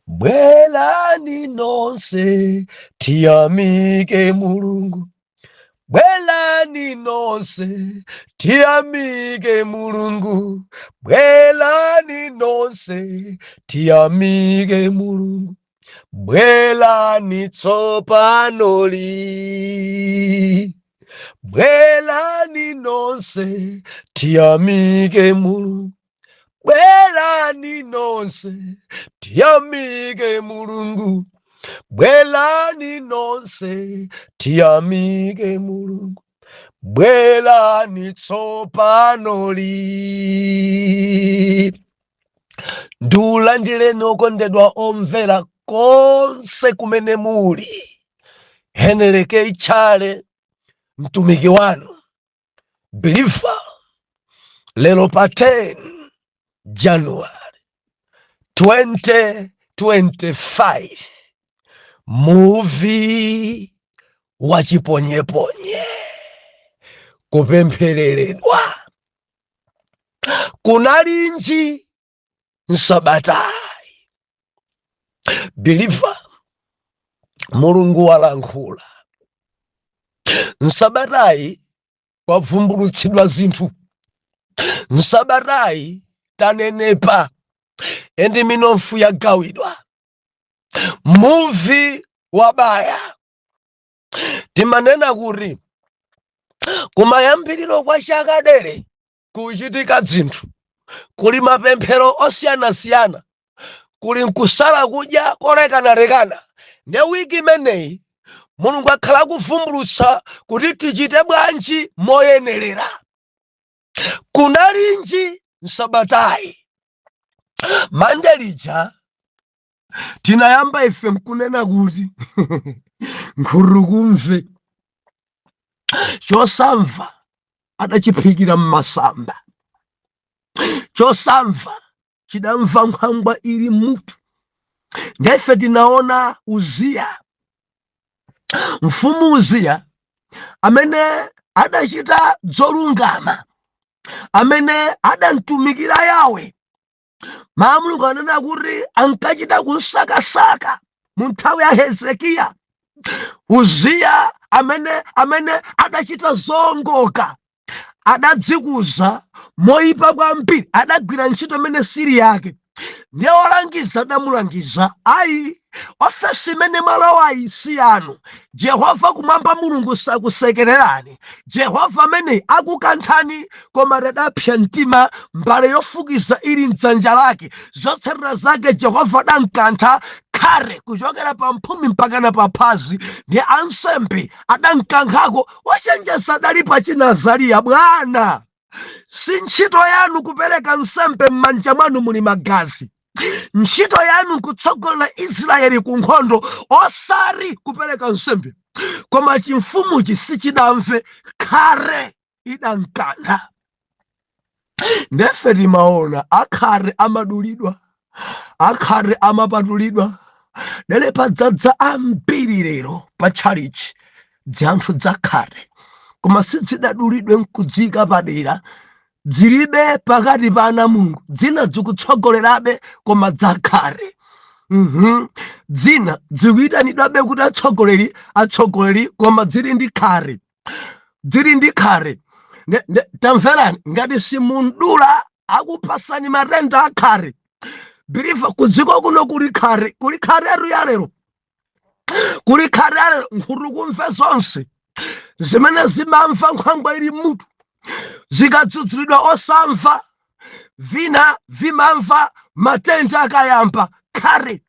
Bwerani nonse tiyamike Mulungu. Bwerani nonse tiyamike Mulungu. Bwerani nonse tiyamike Mulungu. Bwerani tsopano li. Bwerani nonse tiyamike Mulungu. Bwerani nonse tiyamike Mulungu. Bwerani nonse tiyamike Mulungu. Bwerani tsopano li. Ndiulandireni okondedwa omvera konse kumene muli. Henry K. Chale, mtumiki wanu believer, lero pa 10 January 2025, muvi wa chiponyeponye, kupemphereredwa kunalinji nsabatayi. Believer, Mulungu walankhula nsabatayi, kwavumbulutsidwa zinthu nsabatayi, tanenepa and minofu yagawidwa, muvi wabaya. Timanena kuti kumayambiriro kwa chaka dere kuchitika zinthu, kuli mapemphero osiyanasiyana, kuli nkusala kudya kolekanalekana. Ne wiki imeneyi Mulungu akhala akuvumbulutsa kuti tichite bwanji moyenerera. Kunalinji nsabatayi? Mande lija tinayamba ife nkunena kuti nkhurukumve chosamva adachiphikira mmasamba, chosamva chidamva nkhwangwa ili mutu. Ndefe tinaona Uziya, mfumu Uziya amene adachita zolungama, amene adamtumikira Yawe. Mawu a Mulungu anena kuti ankachita kusakasaka mu nthawi ya Hezekiya. Uziya amene adachita zoongoka adadzikuza moyipa kwambiri, adagwira ntchito imene sili yake. Ndiye olangiza adamulangiza, "Ayi, ofesi imene mwalowayi si yanu. Jehova kumwamba Mulungu sakusekererani. Jehova amene akukanthani." Koma adapsa mtima, mbale yofukiza ili mdzanja lake. Zotsatira zake Jehova adamkantha khare kuchokera pa mphumi mpakana pa phazi. Ndiye ansembe adamkankhako. Wachenjeza adali pachina Azariya, "Bwana, si ntchito yanu kupereka nsembe m'manja mwanu muli magazi. Ntchito yanu kutsogolera Israeli ku nkhondo, osati kupereka nsembe." Koma chimfumuchi sichidamve, khare idamkantha. Ndefe timaona akhare amadulidwa, akhare amapatulidwa. Dere padzadza ambiri lero pa tchalichi dzanthu dzakhare, koma sizidadulidwe nkudzika padera, zilibe pakati pa ana Mulungu. Dzina zikutsogolerabe koma dzakhare. Dzina zikuyitanidwabe kuti atsogoleri, atsogoleri, koma zili ndi khare, zili ndi khare. Tamverani, ngati simundula akupasani matenda akhare. Believer, kudziko kuno kuli khare, kuli khareru ya lero, kuli khare ya lero. Nkhutukumve zonse zimene zimamva nkhwangwa ili mutu, zikadzudzulidwa osamva, vina vimamva matenda akayamba. Khare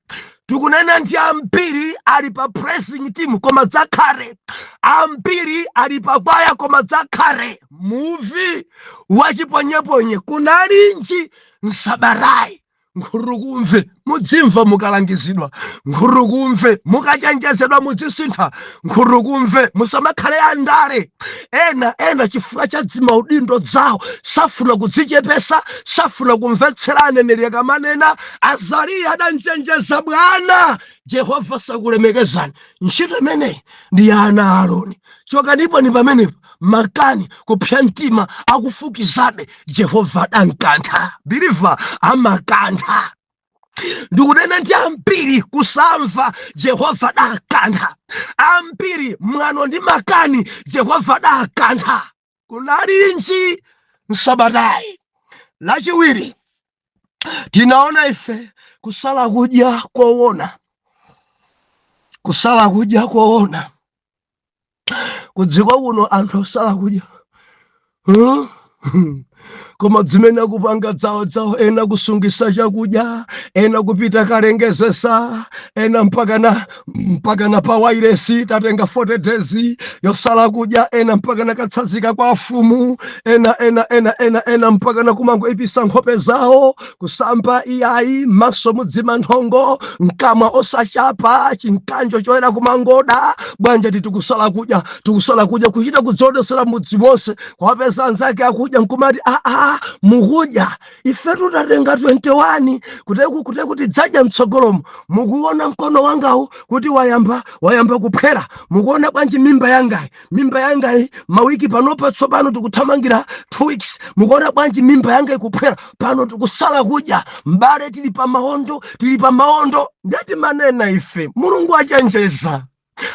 tikunena ndi ambiri ali pa praising team koma dzakhare, ambiri ali pa kwaya koma dzakhare. Muvi wachiponyeponye, kunalinji nsabatayi? Nkhutukumve mudzimva mukalangizidwa, nkhutukumve mukachenjezedwa mudzisintha, nkhutukumve musamakhale andale. Ena ena chifukwa cha dzimaudindo dzawo safuna kudzichepesa, safuna kumvetsera aneneri akamanena. Azariya adamchenjeza, "Bwana, Jehova sakulemekezani. Ntchito imeneyi ndi ya ana a Aroni. Chokanipo." Ni pamenepo makani kupsa mtima, akufukizabe, Jehova adamkantha. Believer, amakantha. Ndikunena ndi ambiri kusamva Jehova dakantha ambiri, mwano ndi makani Jehova dakantha. Kunalinji msabatayi? Lachiwiri tinaona ife kusala kudya koona, kusala kudya koona. Kudziko kuno anthu osala kudya, huh? Koma zimene akupanga dzawo dzawo, ena kusungisa chakudya, ena kupita kalengezesa, ena mpakana pa wairesi, tatenga 40 days yosala kudya, ena mpakana katsanzika kwa afumu, ena ena ena ena ena mpakana kumangoipisa nkhope zawo, kusamba iyayi, maso mudzima nthongo, mkamwa osachapa, chinkanjo choyera kumangoda. Bwanja ti tikusala kudya, tikusala kudya, kuchita kudzodesera mudzi monse, kwapeza anzake akudya nkumati, "Aa, mukudya, ifetu tatenga 21 kute kuti dzadya mtsogolomo. Mukuona mkono wangawu kuti wayamba kuphwera? Mukuona bwanji mimba yangayi? Mimba yangayi mawiki panopa, tsopano tikuthamangira 2 weeks. Mukuona bwanji mimba yanga ikuphwera? Pano tikusala kudya, mbale, tili pa maondo, tili pa maondo." Ndati manena ife, Mulungu achenjeza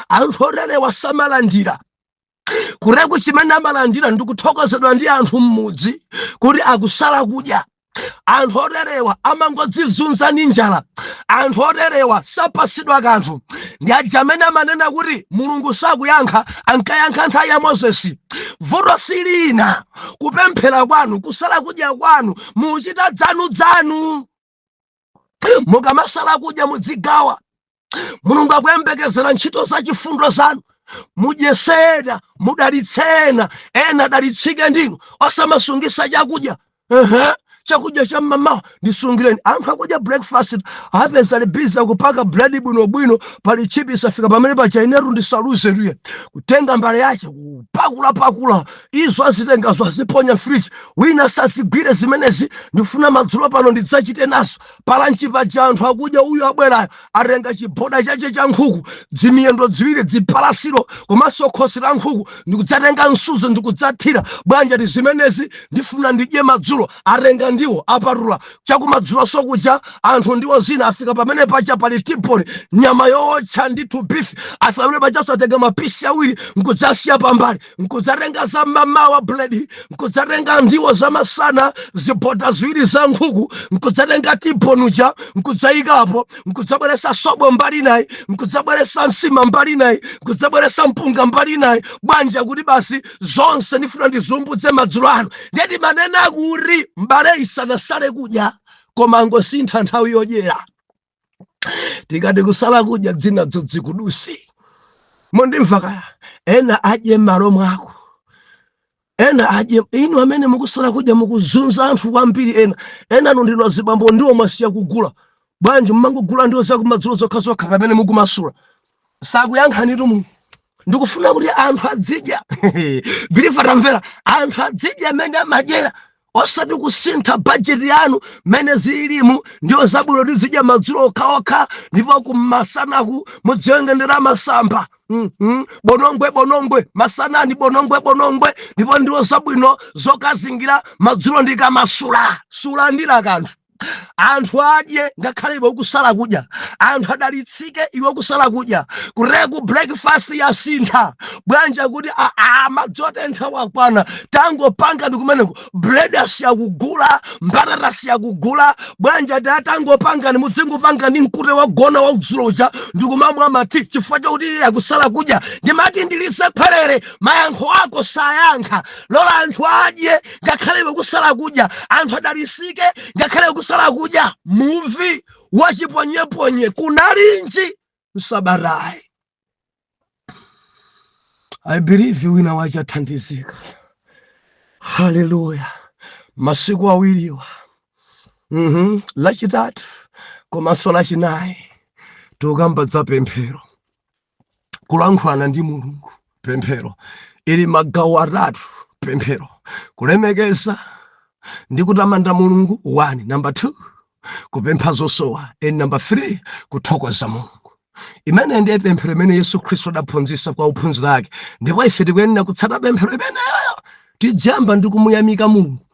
anthu oterewa samalandira kureku. Chimene amalandira ndikuthokozedwa ndi anthu m'mudzi kuti akusala kudya. Anthu oterewa amangodzizunza ndi njala. Anthu oterewa sapasidwa kanthu. Ndi aja amene amanena kuti Mulungu sakuyankha, ankayankha nthawi ya Mozesi. Vuto silina kupemphera kwanu, kusala kudya kwanu muchita dzanu. Mukamasala kudya mudzigawa. Mulungu akuyembekezera ntchito za chifundo zanu. Mudyesena, mudalitsena, ena adalitsike ndinu. Osamasungisa chakudya. Chakudya cha mmamawa ndisungireni. Anthu akudya breakfast, apeza ali busy kupaka bread bwinobwino, pali chips. Afika pamene paja, inetu ndisaluze tuye, kutenga mbale yache kupakulapakula izo, azitengazo aziponya fridge, wina sazigwire zimenezi, ndifuna madzulo pano ndidzachite nazo. Pa lunch paja anthu akudya, uyu abwerayo atenga chiboda chache cha nkhuku, dzimiyendo ziwiri, dzipalasiro komanso khosi la nkhuku, ndikudzatenga msuzi ndikudzathira. Bwanja ndi zimenezi ndifuna ndidye madzulo. Atenga ndiwo, apatula chakumadzulo sokudya anthu ndiwo zina. Afika pamene paja pali T-bone, nyama yowotcha ndithu, beef. Afika pamene pajaso atenga mapisi awiri nkudzasiya pambali, nkudzatenga za mamawa bread, nkudzatenga ndiwo zamasana, ziboda ziwiri za nkhuku, nkudzatenga T-bone uja nkudzayikapo, nkudzabweresa sobo mbali nayi, nkudzabweresa nsima mbali nayi, nkudzabweresa mpunga mbali nayi. Bwanja kuti basi zonse ndifuna ndizumbudze madzulo ano. Ndeti manena kuti mbale isanasale kudya, koma angosintha nthawi yodyera. Tikati kusala kudya, dzina dzodzikudusi mundimva kaya, ena adye m'malo mwako, ena adye. Inu amene mukusala kudya mukuzunza anthu kwambiri. Ena ena anu ndinu azibambo, ndiwo mwasiya kugula. Bwanji mmangogula ndiwo zakumadzulo zokhazokha pamene mukumasula? Sakuyankhanitu mu. Ndikufuna kuti anthu adzidya, believer, tamvera, anthu adzidya amene amadyera, osati kusintha bajeti yanu mmene zililimu. Ndiwo zabwino tizidya madzulo okhaokha, ndipo kumasanaku mudziwengendera masamba. Bonongwe bonongwe masanani, bonongwe bonongwe, ndipo ndiwo zabwino zokazingira madzulo. Ndikamasula sulandira kanthu. Anthu adye ngakhale iwe ukusala kudya, anthu adalitsike iwe ukusala kudya. Kureku breakfast yasintha. Bwanja kuti madzi otentha wakwana, tangopanga ndi kumeneko. Bread asiya kugula, mbatata asiya kugula. Bwanja ti atangopanga ni mudzingopanga ndi mkute wagona wa udzulo uja ndikumamwa mati, chifukwa chakuti iye akusala kudya. Ndimati ndilise khwerere, mayankho ako sayankha. Lola anthu adye ngakhale iwe kusala kudya, anthu adalitsike ngakhale kusala kudya. Muvi wachiponyeponye kunalinji msabatayi? I believe wina wachathandizika. Haleluya! Masiku awiriwa, Lachitatu komanso Lachinayi, tikukamba za pemphero, kulankhulana ndi Mulungu. Pemphero ili magawo atatu. Pemphero kulemekeza ndi kutamanda Mulungu, 1. Number 2, kupempha zosowa, and number 3, kuthokoza Mulungu. Imene ndiye pemphero imene Yesu Khristu adaphunzitsa kwa ophunzira ake, ndipo ife tikuyenera kutsata pemphero imeneyo. Tidziyamba ndi kumuyamika Mulungu.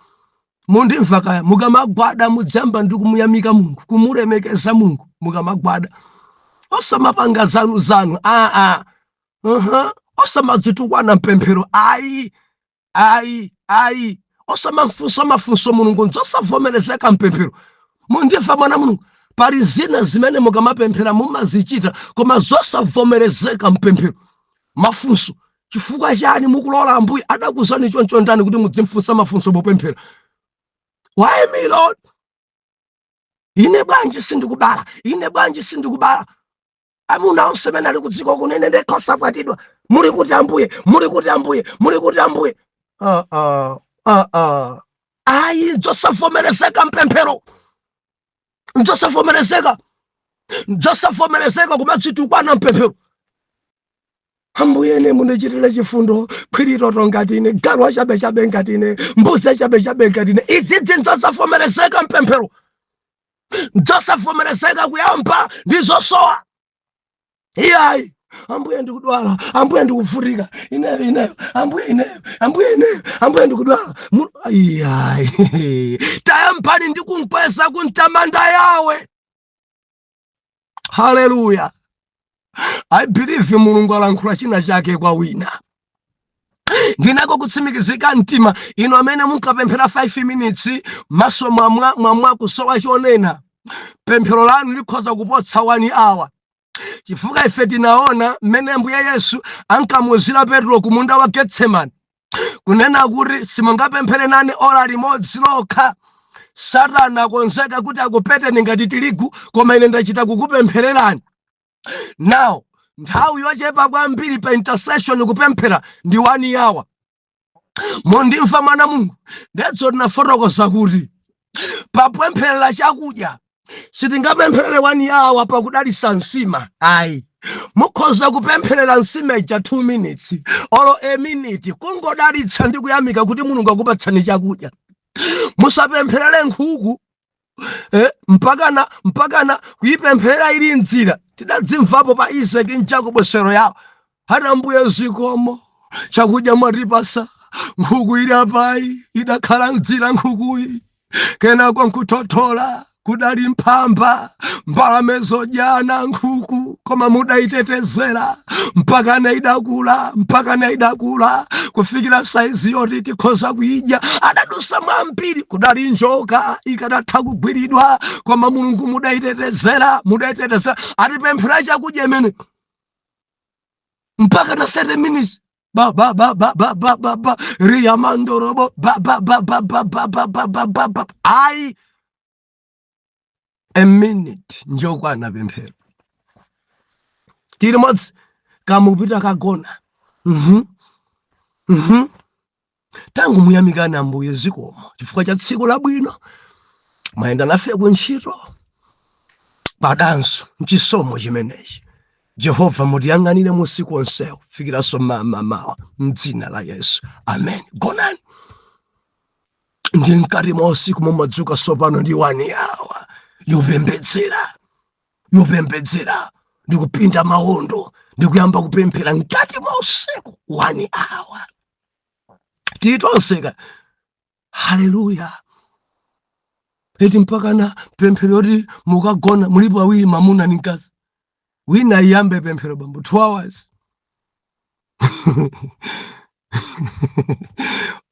Mundimva kaya? Mukamagwada mudzayamba ndi kumuyamika Mulungu, kumulemekeza Mulungu. Mukamagwada osamapanga zanu zanu, aa, Osamadzitukwana mpemphero, ayi, ayi, ayi. Osamamfunsa mafunso Mulungu, nzosavomerezeka mpemphero. Mundimva, mwana Mulungu? Pali zina zimene mukamapemphera mumazichita, koma zosavomerezeka mpemphero. Mafunso, chifukwa chani mukulola Ambuye? Adakuzani choncho ndani kuti mudzimfunsa mafunso popemphera? Why me, Lord? Ine bwanji sindikubala? Ine bwanji sindikubala? Amuna onse amene ali kudziko kuno, ine ndekha osakwatidwa. Muli kuti Ambuye? Muli kuti Ambuye? Muli kuti Ambuye? Ah, ah, ah, ah. Ayi, nzosavomerezeka mpemphero, nzosavomerezeka, nzosavomerezeka kumadzitukwana mpemphero. Ambuye, ine mundichitire chifundo, khwiritoto ngati ine, galu achabechabe ngati ine, mbuzi achabechabe ngati ine. Idzidzi nzosavomerezeka mpemphero, nzosavomerezeka kuyamba ndi zosowa. Iyayi, Ambuye ndikudwala, Ambuye ndikuvutika, ineyo, ineyo, Ambuye ineyo, Ambuye ineyo, Ambuye ndikudwala. Iyayi, tayambani ndi kumkweza, kumtamanda Yawe. Haleluya! I believe Mulungu alankhula china chake kwa wina. Ndinako kutsimikizika mtima, ino amene munkapemphera 5 minutes, maso mwamwa mwamwa, kusowa chonena, pemphero lanu likhoza kupotsa 1 hour, chifukwa ife tinaona mmene Ambuye Yesu ankamuzira Petro ku munda wa Getsemani kunena kuti, "Simungapemphere nane ola limodzi lokha? Satana akonzeka kuti akupeteni ngati tirigu, koma ine ndachita kukupemphererani." Now nthawi yochepa kwambiri pa intercession, kupemphera, ndi 1 hour. Mundimva, mwana Mulungu? Ndetso tinafotokoza kuti papempherera chakudya sitingapempherere 1 hour pakudalisa nsima, ayi. Mukhoza kupempherera nsima ija 2 minutes olo a minute, kungodalitsa ndi kuyamika kuti Mulungu akupatsani chakudya. Musapempherere nkhuku mpakana kuyipempherera ili mdzira. Tidadzimvapo pa Isaki ndi Jacobo sero yawo ati, "Ambuye zikomo, chakudya mwatipasa. Nkhuku ili apayi idakhala mdzira nkhukuyi, kenako nkuthothola, kudali mphamba, mbalame zodyana nkhuku, koma mudayitetezera mpakana idakula, mpakana idakula kufikira saizi yoti tikhoza kuidya. Adadusa mwambiri, kudali njoka ikadatha kugwiridwa, koma Mulungu mudayitetezera, mudayitetezera." Atipemphera chakudya imene mpaka na 30 minutes, ba ba ba ba ba ba ba ba riyamandorobo, ba ba ba ba ba ba ba ba ba ba ba. Ayi, a minute njokwana pemphero. Tili modzi kamupita kagona. Tangu muyamikani Ambuye, zikomo chifukwa cha tsiku labwino, mwayenda nafe ku ntchito padanso mchisomo chimenechi. Jehova mutiyang'anire musiku onsewo fikiranso mamamawa, mdzina la Yesu, amen. Gonani. Ndi mkati mwa usiku mumadzuka sopano ndi 1 hour yopembedzera, yopembedzera ndi kupinda mawondo ndi kuyamba kupemphera mkati mwa usiku, 1 hour. Titonseka. Haleluya! Eti mpakana pemphero yoti mukagona, mulipo awiri, mamuna ndi mkazi, wina iyambe pemphero, bambo, 2 hours,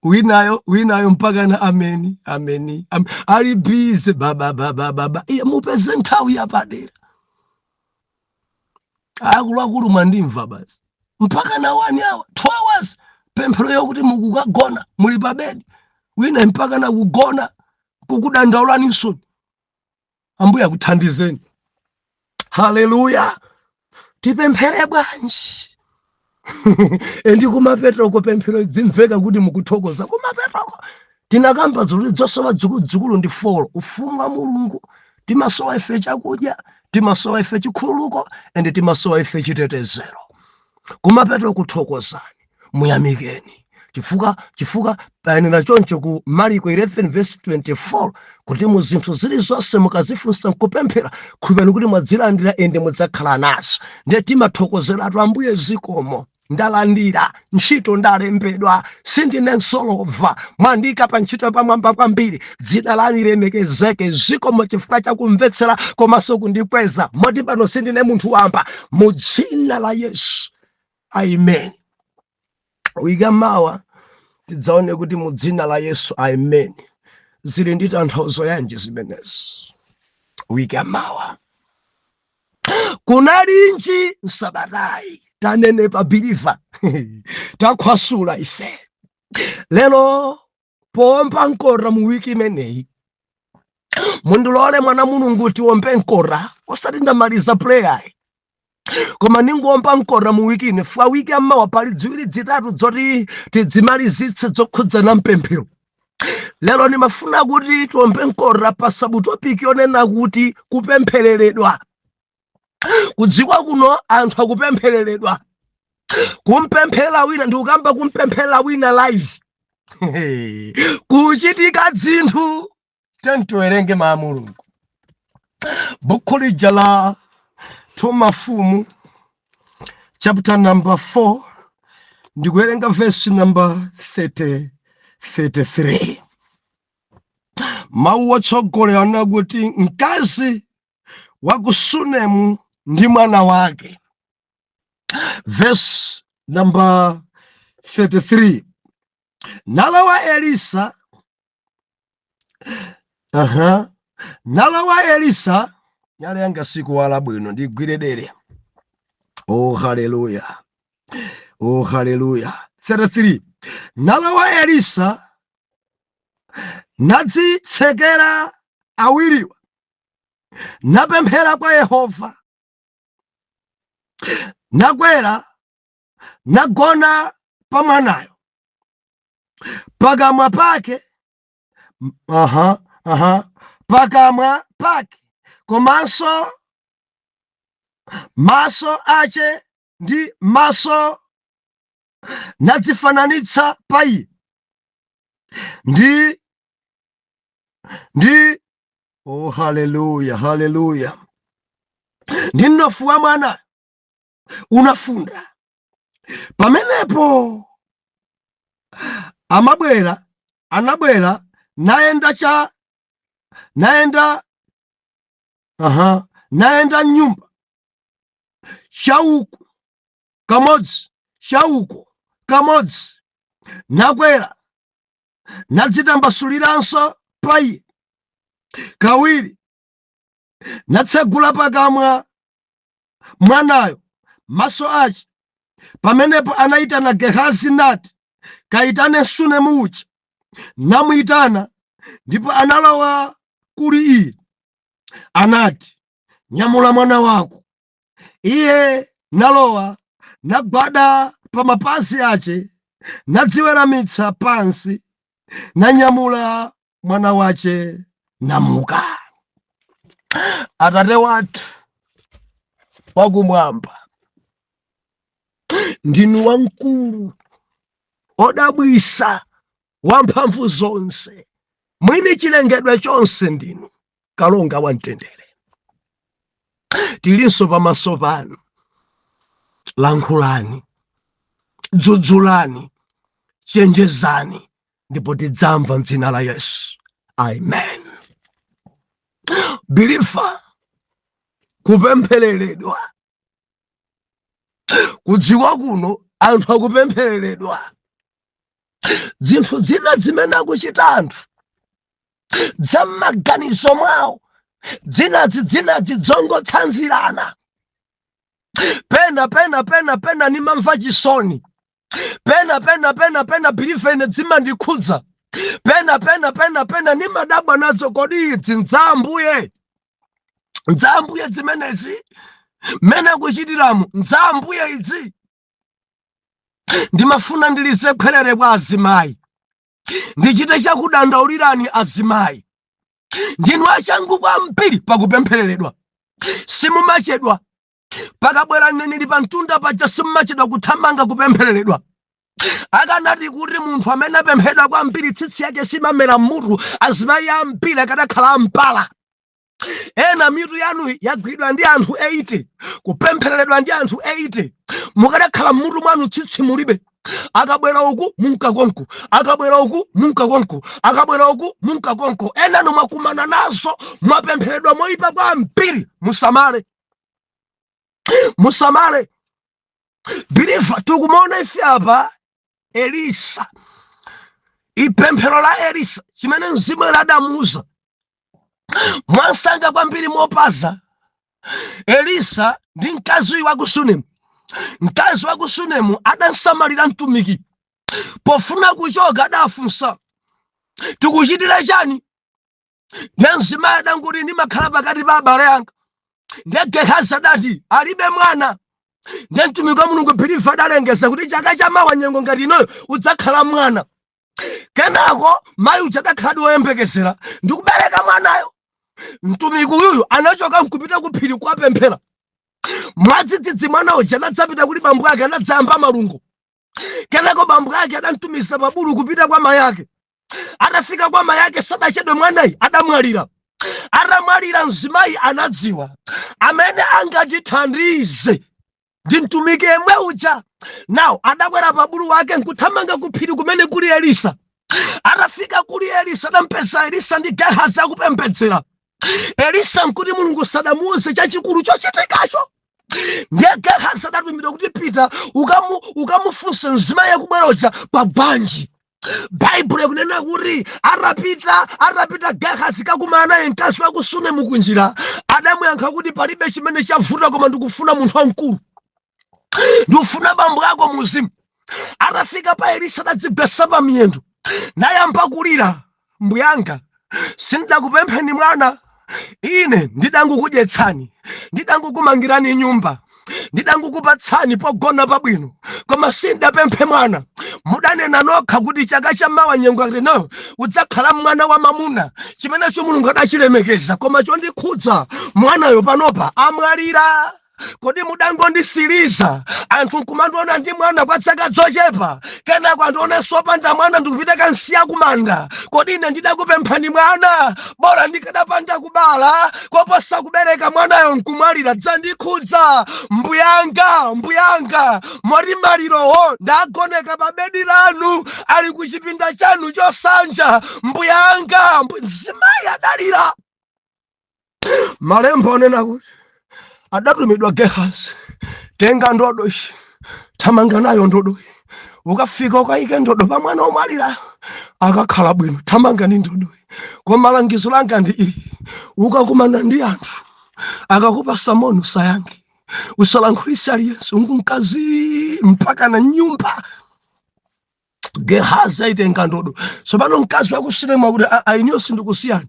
winayo, winayo mpakana ameni, ameni, ali busy baba baba baba. Iye mupeze nthawi yapadera. Akuluakulu, mwandimva? Basi, mpaka na 1 hour, 2 hours pemphero yokuti mukukagona, muli pa bedi, wina mpaka na kugona kukudandaulaninso. Ambuye akuthandizeni. Haleluya! Tipemphere bwanji? Endi kumapetoko pemphero idzimveka kuti mukuthokoza kumapetoko. Tinakamba zoti zosowa dzikulu ndi four: ufumu wa Mulungu, timasowa ife chakudya, timasowa ife chikhululuko, ende timasowa ife chitetezero. Kumapeto kuthokozani, muyamikeni, chifukwa payenera choncho ku Mariko 11 verse 24 kuti mu zinthu zilizonse mukazifunsa nkupemphera, khulupirani kuti mwadzilandira ende mudzakhala nazo. Ndiye timathokozeratu Ambuye, zikomo. Ndalandira ntchito, ndalembedwa, sindine nsolova, mwandika pa ntchito pamwamba kwambiri. Dzina lanu lilemekezeke. Zikomo chifukwa chakumvetsera komanso kundikweza, moti pano sindine munthu wamba. Mu dzina la Yesu, amen. Wiki mawa tidzaone kuti mu dzina la Yesu amen zili ndi tanthauzo yanji zimenezi. Wiki mawa kunalinji nsabatayi? Tanenepa believer, takhwasula ife lero powomba nkora. Mu wiki imeneyi mundilole, mwana Mulungu, tiwombe nkora. Osati ndamaliza prayer, koma ninguomba nkora mu wiki ine fwa wiki amawa pali ziwiri zitatu zoti tidzimalizitse zokhudzana mpemphero. Lero ndimafuna kuti tiombe nkora pa subtopic yonena kuti kupemphereredwa. Kudziko kuno anthu akupemphereredwa, kumpemphera wina ndikukamba, kumpemphera wina live, kuchitika dzinthu. Tiwerenge mawu a Mulungu, bukhu lija la 2 Mafumu, chapter number 4, ndikuwerenga verse number 30, 33. Mawu otsogolera nakuti mkazi wa ku Sunemu ndi mwana wake. Verse number 33: Nalowa Elisa, aha, nalowa Elisa. Nyale yanga sikuwala bwino, ndigwire dere. Oh haleluya, oh haleluya. 33: Nalowa Elisa nadzitsekera awiriwa, napemphera kwa Yehova, nakwera nagona pa mwanayo pakamwa pake, aha, pakamwa pake komanso maso ache ndi maso nadzifananitsa pa iye ndi. Oh haleluya, haleluya. Ndi mnofu wa mwana unafunda. Pamenepo amabwera, anabwera nayenda cha nayenda, aha, nayenda nyumba chauku kamodzi, chauko kamodzi, nakwera nadzitambasuliranso pa iye kawiri, natsegula pakamwa mwanayo maso ache. Pamenepo anayitana Gehazi nati, "Kayitane Sunemu uja." Namuyitana, ndipo analowa kuli iye, anati, "Nyamula mwana wako." Iye nalowa, nagwada pa mapazi ache, nadziweramitsa pansi, nanyamula mwana wache namuka. Atate wathu wakumwamba, ndinu wamkulu, odabwisa, wamphamvu zonse, mwini chilengedwe chonse, ndinu kalonga wamtendere. Tilinso pamaso panu. Lankhulani, dzudzulani, chenjezani, ndipo tidzamva mdzina la Yesu, amen. Believer, kupemphereredwa. Kudziwa kuno anthu akupemphereredwa. Zinthu zina zimene akuchita anthu zam'maganizo mwawo, dzinazi dzongotsanzirana. Pena pena pena pena nimamva chisoni, pena pena pena pena, believer, ine dzimandikhudza. Pena pena pena pena nimadabwa nazo. Kodi idzi nza Ambuye? Nza Ambuye zimenezi mmene akuchitiramu? Nza Ambuye idzi? Ndimafuna ndilize khwerere kwa azimayi, ndichite chakudandaulirani. Azimayi, ndinu achangu kwambiri pakupemphereredwa. Simumachedwa pakabwera mneneri pa mtunda paja, simumachedwa kuthamanga kupemphereredwa. Akanati kuti munthu amene apemphedwa kwambiri tsitsi yake simamera mutu, azimayi ambiri akadakhala ampala. Ena mitu yanu yagwidwa ndi anthu 80, kupemphereredwa ndi anthu 80. Mukadakhala mmutu mwanu tsitsi mulibe. Akabwera uku munka konko, akabwera uku munka konko, akabwera uku munka konko. Enanu mwakumana nazo, mwapempheredwa moyipa kwambiri. Musamale, musamale believer. Tikumaona ife apa Elisa, ipemphero la Elisa, chimene Mzimu Woyera adamuuza mwansanga kwambiri mopaza. Elisa ndi mkazi uyu wa ku Sunemu. Mkazi wa ku Sunemu adansamalira mtumiki. Pofuna kuchoka adafunsa, "Tikuchitira chani?" Ndiye mzimayi adanguti, "Ndimakhala pakati pa abale anga." Ndiye Gehazi adati, "Alibe mwana." Ndiye mtumiki wa Mulungu believer adalengeza kuti chaka chamawa nyengo ngati inoyo udzakhala mwana. Kenako mayi uja adakhaladi woyembekezera ndi kubereka mwanayo. Mtumiki uyuyu anachoka nkupita ku phiri kuwapemphera. Mwadzidzidzi mwana uja anadzapita kuti bambo ake anadzayamba malungo. Kenako bambo ake adamtumiza pabulu kupita kwa mayi ake. Atafika kwa mayi ake sadachedwe mwanayi adamwalira. Atamwalira, mzimayi anadziwa amene angatithandize ndi mtumiki yemwe uja. Nawo adakwera pabulu wake nkuthamanga ku phiri kumene kuli Elisa. Atafika kuli Elisa, adampeza Elisa ndi Gehazi akupembedzera. Elisa nkuti Mulungu sadamuuze chachikulu chochitikacho. Ndiye Gehazi adatumidwa kuti, "Pita ukamufunse mzimayi akubwera uja pa bwanji." Baibulo ikunena kuti atapita Gehazi kakumana naye mkazi wa ku Sunemu kunjira, adamuyankha kuti, "Palibe chimene chavuta, koma ndikufuna munthu wamkulu, ndikufuna bambo ako muzimu." Atafika pa Elisa adadzigwetsa pa miyendo nayamba kulira, "Mbuyanga, sindidakupempheni mwana. Ine ndidangokudyetsani, ndidangokumangirani nyumba, ndidangokupatsani pogona pabwino, koma sindidapemphe mwana. Mudanena nokha kuti chaka chamawa nyengo ino udzakhala mwana wa mamuna. Chimenecho Mulungu adachilemekeza, koma chondikhudza, mwanayo panopa amwalira. Kodi mudangondisiriza anthu nkumandiona ndi mwana kwa zaka zochepa, kenako andionenso opanda mwana ndikupita kansiya kumanda? Kodi ine ndidakupemphani mwana? Bora ndikadapanda kubala koposa kubereka mwanayo nkumwalira. Dzandikhudza mbuyanga, mbuyanga, moti malirowo ndagoneka pa bedi lanu, ali ku chipinda chanu chosanja, mbuyanga." Mzimayi adalira. Malembo onena kuti adatumidwa Gehazi, "Tenga ndodo iyi, thamanga nayo ndodo iyi, ukafika ukayike ndodo pa mwana omwalira, akakhala bwino. Thamanga ndi ndodo iyi. Koma langizo langa ndi iyi, ukakumana ndi anthu akakupasa moni usayankhe, usalankhulise aliyense, ungunkazi mpaka na nyumba." Gehazi aitenga ndodo. Tsopano mkazi wakusunemu kuti, "Ainiyo sindikusiyani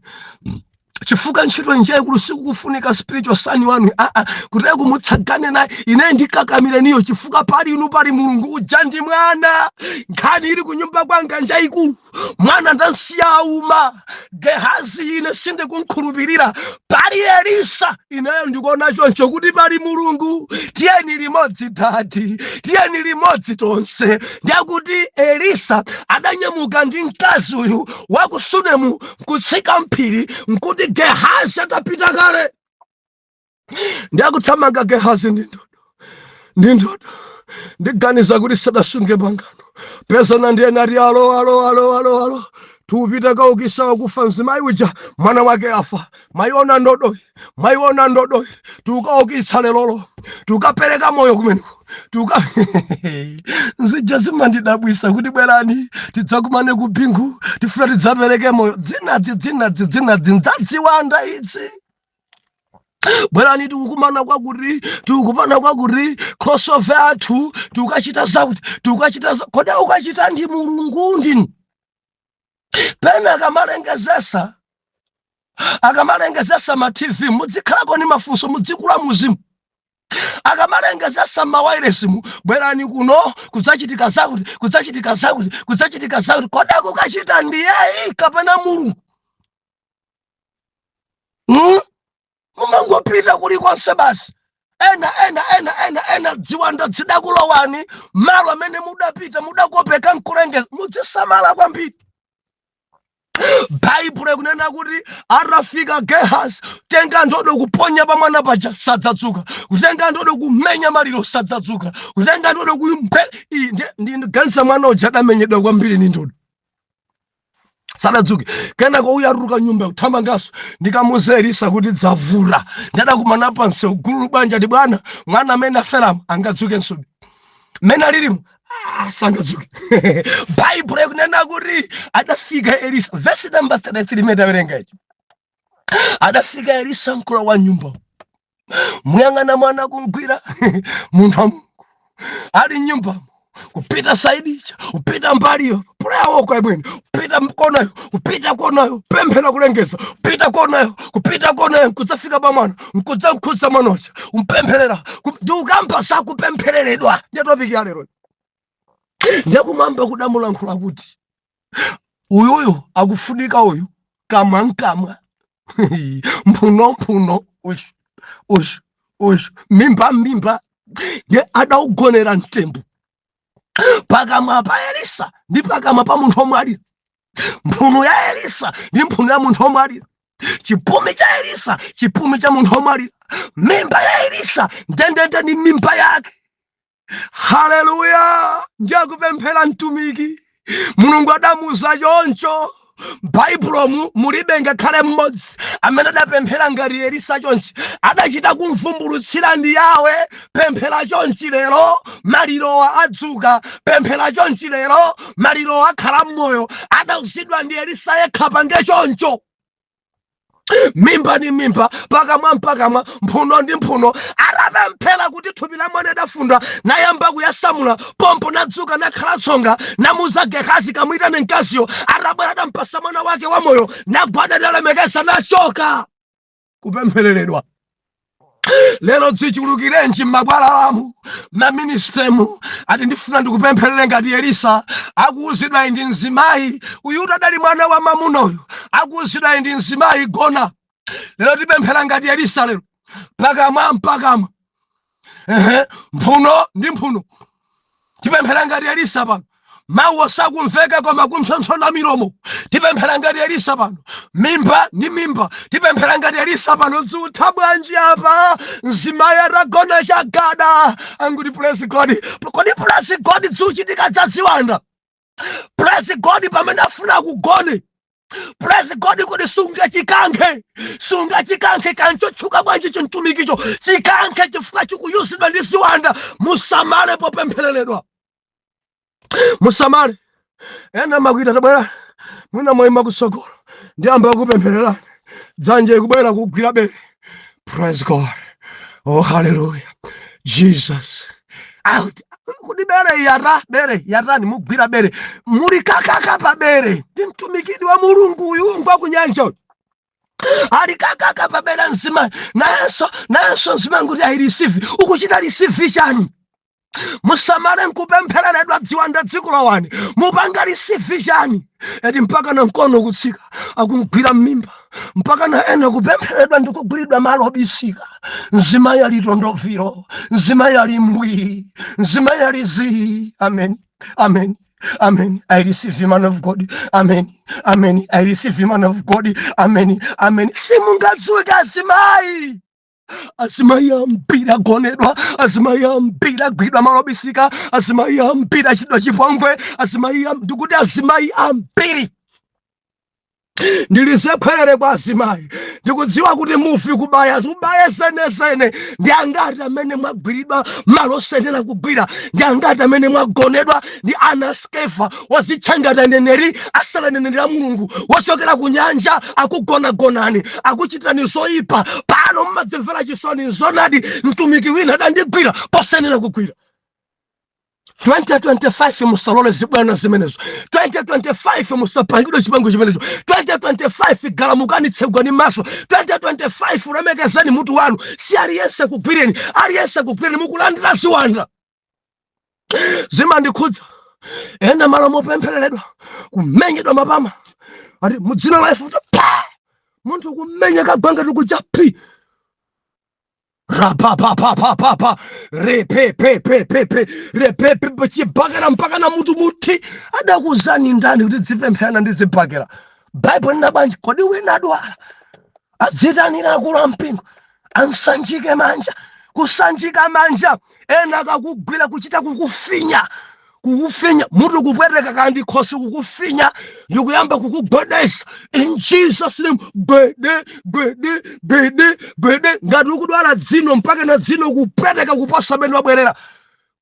chifukwa ntchito njaikulu, sikukufunika spiritual son wanu aa kuti kumutsagane naye. Ine ndikakamire niyo chifukwa pali inu pali Mulungu. Uja ndi mwana, nkhani ili kunyumba kwanga njaikulu, mwana ndansiya auma. Gehazi ine sindikunkhulupirira. Pali Elisa, ineyo ndikuona choncho kuti pali Mulungu. Tiyeni limodzi daddy, tiyeni limodzi tonse." Ndiyakuti Elisa adanyamuka ndi mkazi uyu wakusunemu nkutsika mphiri, nkuti Gehazi atapita kale. Ndiyakuthamanga Gehazi ndi ndodo, ndi ndodo. Ndiganiza kuti sadasunge pangano. Pezana ndiye nati, "Alo, alo, alo, alo, alo, tupita kaukisa wakufa. Mzimayi uja mwana wake afa. Mwayiona ndodoyi? Mwayiona ndodoyi? Tukaukitsa lerolo, tukapereka moyo kumeneko." Tuka nzija zimandidabwisa kuti bwerani tidzakumane ku bingu, tifuna tidzapereke moyo. Dzinadzi dzinadzi dzinadzi ndzadziwanda idzi. Bwerani tikukumana kwakuti, tikukumana kwakuti, crossover athu, tikukachita zakuti, tikukachita kodi ukachita ndi Mulungu ndini? Pena akamalengezesa ma TV, muzikhalako ndi mafunso, muzikula muzimu. Akamalengezesa mawairesimu, bwerani kuno kudzachitika zakuti, kudzachitika zakuti, kudzachitika zakuti, kodi kukachita ndiyeyi kapena Mulungu? Mumangopita kulikonse basi. Ena ena ena ena ena dziwanda zidakulowani malo amene mudapita, mudakopeka nkulengeza. Muzisamala kwambiri. Baibulo ikunena kuti atafika Gehazi, tenga ndodo kuponya pa mwana paja, sadzadzuka. Kutenga ndodo kumenya maliro, sadzadzuka. Kutenga ndodo kumpe ndiganiza mwana uja adamenyedwa kwambiri ni ndodo, sadadzuke. Kenako uyu atuluka nyumba kuthamangaso, ndikamuza Elisa kuti dzavula, ndadakumana pansi gulu banja ndi bwana, mwana amene aferamo angadzukenso mmene alilimu? Ah, sangadzuke. Baibulo ikunena kuti adafika Elisa, vesi namba 33 imene tawerenga ichi, adafika Elisa mkulu wa nyumba, muyang'ana mwana kumgwira munthu wa Mulungu ali nyumbamo, kupita side icha, kupita mbaliyo, prayer walk imwene, kupita konayo, kupita konayo, pemphera, kulengeza, kupita konayo, kupita konayo, nkudzafika pa mwana, nkudzakhudza mwanocha, umpempherera. Ndi ukamba zakupemphereredwa, ndiye topic ya lero. Ndiye kumwamba kudamulankhula kuti uyuyu akufunika uyu kamwa nkamwa, mphuno mphuno, ushu ushu ushu, mimba mimba. Ndiye adaugonera mtembo pakamwa pa Elisa ndi pakamwa pa munthu omwalira, mphuno ya Elisa ndi mphuno ya munthu omwalira, chipumi cha Elisa, chipumi cha munthu omwalira, mimba ya Elisa ndendende ndi mimba yake. Haleluya! Ndiye kupemphera mtumiki, Mulungu adamuza choncho. M'Baibulomu mulibe ngakhale mmodzi amene adapemphera ngati Elisa chonchi. Adachita kumvumbulutsira ndi Yawe: pemphera chonchi lero, malirowa adzuka. Pemphera chonchi lero, malirowa akhala mmoyo. Adauzidwa ndi Elisa yekha, pange choncho, mimba ndi mimba, pakamwa mpakamwa, mphuno ndi mphuno. Atapemphera kuti thupi la mwana idafunda, nayamba kuyasamula pompo, nadzuka, nakhala tsonga, namuza Gehazi, kamwitane mkaziyo. Atabwera, adampasa mwana wake wamoyo, nagwada, nalemekeza, nachoka. Kupemphereredwa lero dzichulukirenji m'makwalalamu, maministremu, ati ndifuna ndikupempherere ngati Elisa. Akuwuzidwa ndi mzimayi uyu, adali mwana wa mamunoyu, akuwuzidwa ndi mzimayi, gona lero tipemphera ngati Elisa lero, pakamwa mpakamwa, ehe, mphuno ndi mphuno, tipemphera ngati Elisa pano. Mawu osakumveka koma kumpsompsona milomo, tipemphera ngati Elisa pano. Mimba ndi mimba, tipemphera ngati Elisa pano. Dzutha bwanji apa? Mzimayi atagona chagada, anguti praise God. Kodi praise God dzuchitika dzaziwanda? Praise God pamene afuna kugone, praise God kuti sungachikankhe, sungachikankhe kanchotchuka bwanji chimtumikicho, chikankhe chifukwa chikuyuzidwa ndi ziwanda. Musamale popemphereredwa, musamale. Ena makuita, tabwera, mwina mwayima kutsogolo, ndiyamba kupemphererani, dzanja ikubwera kugwira bere, praise God, oh hallelujah, Jesus, out. Kuti bere yata, bere yatani? Mugwira bere, muli kakaka pa bere. Ndi mtumikidi wa Mulungu uyu, ngwa kunyanja uyu, ali kakaka pa bere. Mzimayi nayenso, nayenso mzimayi kuti I receive. Ukuchita receive chani? Musamale nkupemphereredwa, dziwanda dzikulowani. Mupanga receive chani? Eti mpaka na mkono kutsika, akumgwira mmimba, mpaka na ena kupempheredwa ndi kugwiridwa malo obisika. Mzimayi ali tondoviro, mzimayi ali mbwi, mzimayi ali zii. Amen, amen, amen, I receive, man of God. Amen, amen, I receive, man of God. Amen, amen. Simungadzuke azimayi. Azimayi ambiri agonedwa, azimayi ambiri agwidwa malo obisika, azimayi ambiri achitidwa chipongwe, azimayi ndikuti azimayi ambiri. Ndilize kwa azimayi, ndikudziwa kuti mufi kubaya kubaya zenezene. Ndi angati amene mwagwiridwa malo osenera kugwira? Ndi angati amene mwagonedwa ndi ana Skefa wazitchangata aneneri, asala neneri la Mulungu wochokera ku nyanja, akugonagonani, akuchitirani zoyipa? Pano mmadzimvera chisoni, nzonadi, mtumiki wina adandigwira posenera kugwira. 2025 musalole zibwana zimenezo. 2025 musapangidwe chipango chimenezo. 2025 galamukani, tsegwani maso. 2025 lemekezani mutu wanu. Si aliyense kugwireni, aliyense kugwireni, mukulandira ziwanda. Zimandikhudza, ena malo mopemphereredwa kumenyedwa mapama, ati mudzina la Yesu, pa munthu kumenya kagwanga tikuja pi rapapapapapapa repepepepepe repepepe, chibakera mpaka na mutu muthi. Adakuzani ndani kuti dzipempherana ndi zibakera? Baibulo lina bwanji? Kodi wina adwala, adzitanira akulu ampingo ansanjike manja. Kusanjika manja, ena akakugwira kuchita kukufinya, kukufinya mutu kupweteka kandi khosi kukufinya ndikuyamba kukugwedeza in Jesus name, gwede gwede gwede gwede. Ngati ukudwala dzino, mpaka na dzino kupweteka kuposa mene wabwerera,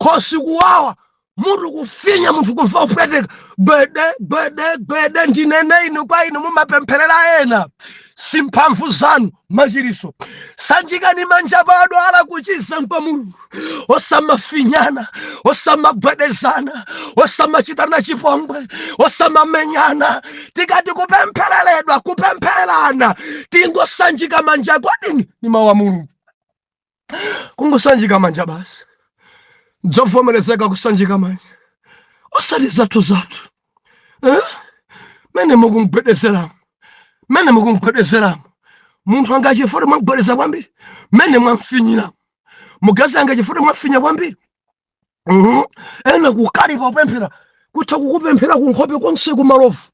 khosi kuwawa, mutu kufinya, munthu kumva kupweteka, gwede gwede gwede. Ndinene inu kwa inu mumapempherera ena, si mphamvu zanu machiriso. Sanjikani manja pa odwala, kuchiza kwa Mulungu. Osamafinyana, osamagwedezana, osamachitana chipongwe, osamamenyana. Tikati kupemphereredwa, kupemphererana, tingosanjika manja. Kodi ni mawu a Mulungu? Kungosanjika manja basi, dzovomerezeka kusanjika manja, osati zathu zathu, eh? Mene mukumgwedezeramo, mene mukumgwedezeramo munthu angachifoti mwamgwedeza kwambiri, mene mwamfinyiramo mugazi angachifoti mwamfinya kwambiri. Ena kukalipa kupemphera, kutha kukupemphera kunkhope konse kumalovu,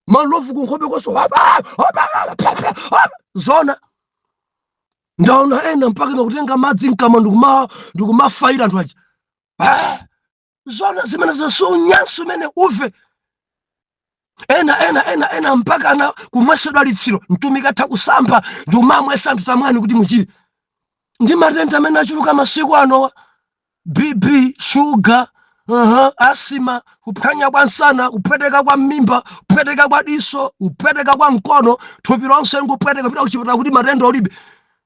malovu kunkhope konse. Hapa, hapa, hapa, hapa. Zona ndaona ena mpaka nakutenga madzi mkamwa ndikumafaira anthu aja. Ah, zona zimene zasonyanso imene uve ena ena ena ena mpaka na kumwesedwa litsiro. Mtumiki atha kusamba ndikumamwesa anthu, tamwani kuti muchire. Ndi matenda amene achuluka masiku anowa, BP, shuga, asima, kuphwanya kwa nsana, kupweteka kwa mimba, kupweteka kwa diso, kupweteka kwa mkono, thupi lonse ngupweteka. Pita kuchipatala kuti matenda ulibe,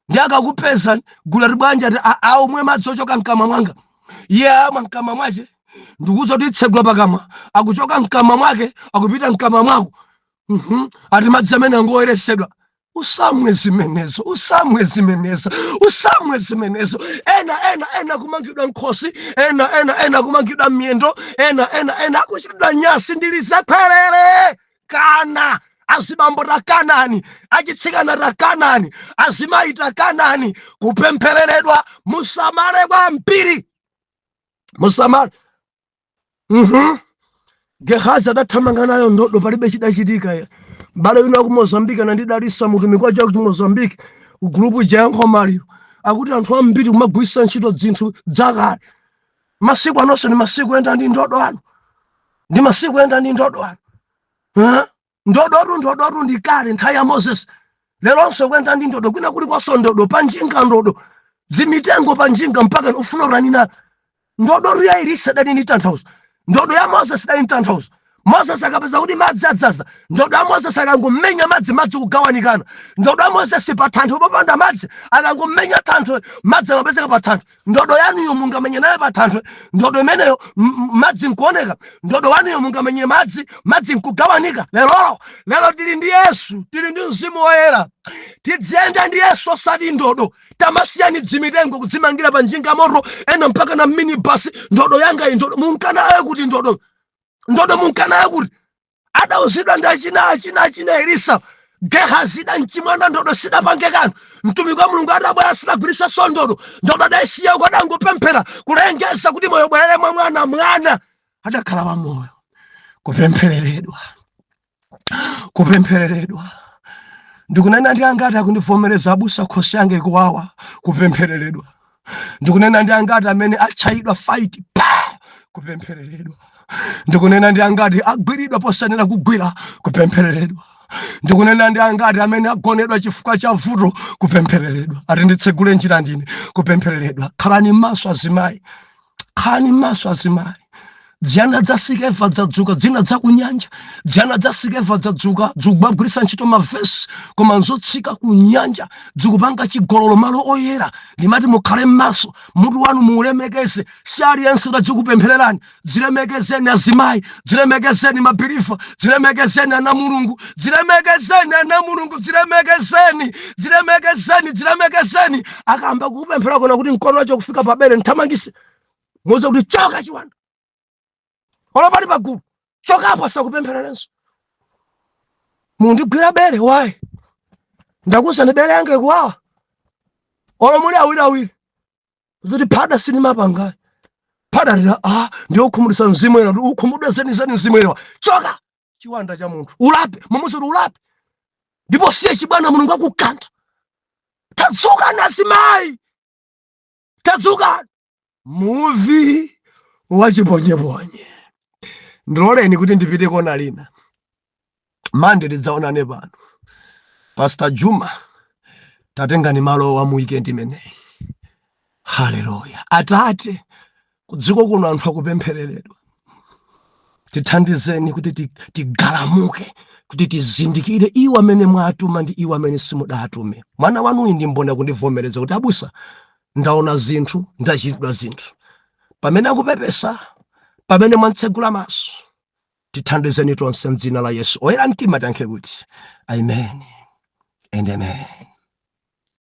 ndi akakupeza gula tibwanja ati aumwe madzi ochoka mkamwa mwanga. Iye amwa mkamwa mwache, ndikuza kuti tsegula pakamwa, akuchoka mkamwa mwake akupita mkamwa mwako. Ati madzi amene angoyeresedwa. Usamwe zimenezo, usamwe zimenezo, usamwe zimenezo. Ena ena ena kumangidwa nkhosi, ena ena ena kumangidwa miyendo, ena ena ena akuchitidwa nyasi. Ndilizakhwerere kana azibambo takanani, achitsikana takanani, azimayi takanani kupemphereredwa. Musamale kwambiri, musamale. Gehazi adathamanga nayo ndodo, palibe chidachitika. Ya m'bale wina ku Mozambiki anandidalisa, mutumiki wacho ku Mozambiki, ku gulupu ija ya Nkhomaliro, akuti anthu ambiri kumagwiritsa ntchito dzinthu dzakale. Masiku anonso ndi masiku enda ndi ndodo ano, ndi masiku enda ndi ndodo ano. Eh? Ndodotu, ndodotu ndi kale, nthawi ya Moses. Leronso kuyenda ndi ndodo kwina kulikonso, ndodo panjinga, ndodo dzimitengo panjinga, mpaka ufuna utanina ndodotu ya Elisa dali ndi tanthauzo, ndodo ya Moses dali ndi tanthauzo. Moses akapeza kuti madzi adzaza, ndodo ya Moses akangomenya madzi, madzi kugawanikana. Ndodo ya Moses pa thanthwe popanda madzi, akangomenya thanthwe, madzi amapezeka pa thanthwe. Ndodo yanuyo mungamenye nayo pa thanthwe ndodo imeneyo, madzi nkuoneka? Ndodo wanuyo mungamenye madzi, madzi nkugawanika? Lerolo, lero tili ndi Yesu, tili ndi Mzimu Woyera, tidziyenda ndi Yesu osati ndodo. Tamasiyani dzimitengo kudzimangira pa njinga moto, ena mpaka na minibus. Ndodo yanga iyi, ndodo munkanayo kuti? Ndodo, ndodo munkanayo kuti? Adauzidwa ndi achina achina achina Elisa. Gehazi da mchimwana, ndodo sidapange kanthu. Mtumiki wa Mulungu adabwera, sidagwiritsanso ndodo, ndodo adayisiya uko, adangopemphera kulengeza kuti moyo bwerere mwa mwana. Mwana adakhala wa moyo. Kupemphereredwa, kupemphereredwa. Ndikunena ndi angati akundivomereza, abusa, khosi yanga ikuwawa? Kupemphereredwa. Ndikunena ndi angati amene atchayidwa fight pa? Kupemphereredwa. Ndikunena ndi angati agwiridwa posanena kugwira? Kupemphereredwa. Ndikunena ndi angati amene agonedwa chifukwa cha vuto? Kupemphereredwa. Ati nditsegule njira ndine kupemphereredwa. Khalani m'maso azimayi, khalani m'maso azimayi. Dziyana dza Sikeva dzadzuka, dzina dza kunyanja, dziyana dza Sikeva dzadzuka, dzikugwagwiritsa ntchito mavesi koma nzotsika ku nyanja, dzikupanga chigololo malo oyera. Ndimati mukhale m'maso, mutu wanu muulemekeze. Si aliyense utadzikupemphererani. Dzilemekezeni azimayi, dzilemekezeni ma believer, dzilemekezeni ana Mulungu, dzilemekezeni ana Mulungu, dzilemekezeni, dzilemekezeni, dzilemekezeni. Akamba kukupemphera kona kuti mkono wacho kufika pabere, nthamangise, muze kuti choka chiwanda, olopali pagulu, chokapo, asakupemphererenso. Mundigwira bere wayi, ndakuwuzani bere yange ikuwawa. Olo muli awiri awiri, zoti phada sinimapangayi, phada lila, ah, ndiyokhumudwitsa mzimu ena, ukhumudwe zenizeni mzimu ena, choka. Chiwanda cha munthu, ulape. Mumuuze kuti ulape ndipo siye chibwana, Mulungu akukantha. Tadzukani azimayi, tadzukani. Muvi wachiponyeponye. Ndiloleni kuti ndipite kona lina. Mande tidzaonane pano. Pastor Juma, tatengani malo wa mu weekend imeneyi. Haleluya. Atate, kudziko kuno anthu akupemphereredwa. Tithandizeni kuti tigalamuke, kuti tizindikire iwo amene mwatuma ndi iwo amene simudatume. Mwana wanuyu ndi mboni, akundivomereza kuti abusa, ndaona zinthu, ndachitidwa zinthu. Pamene akupepesa, pamene mwatsegula maso, tithandizeni tonse mdzina la Yesu. Oyera mtima tiyankhe kuti amen and amen.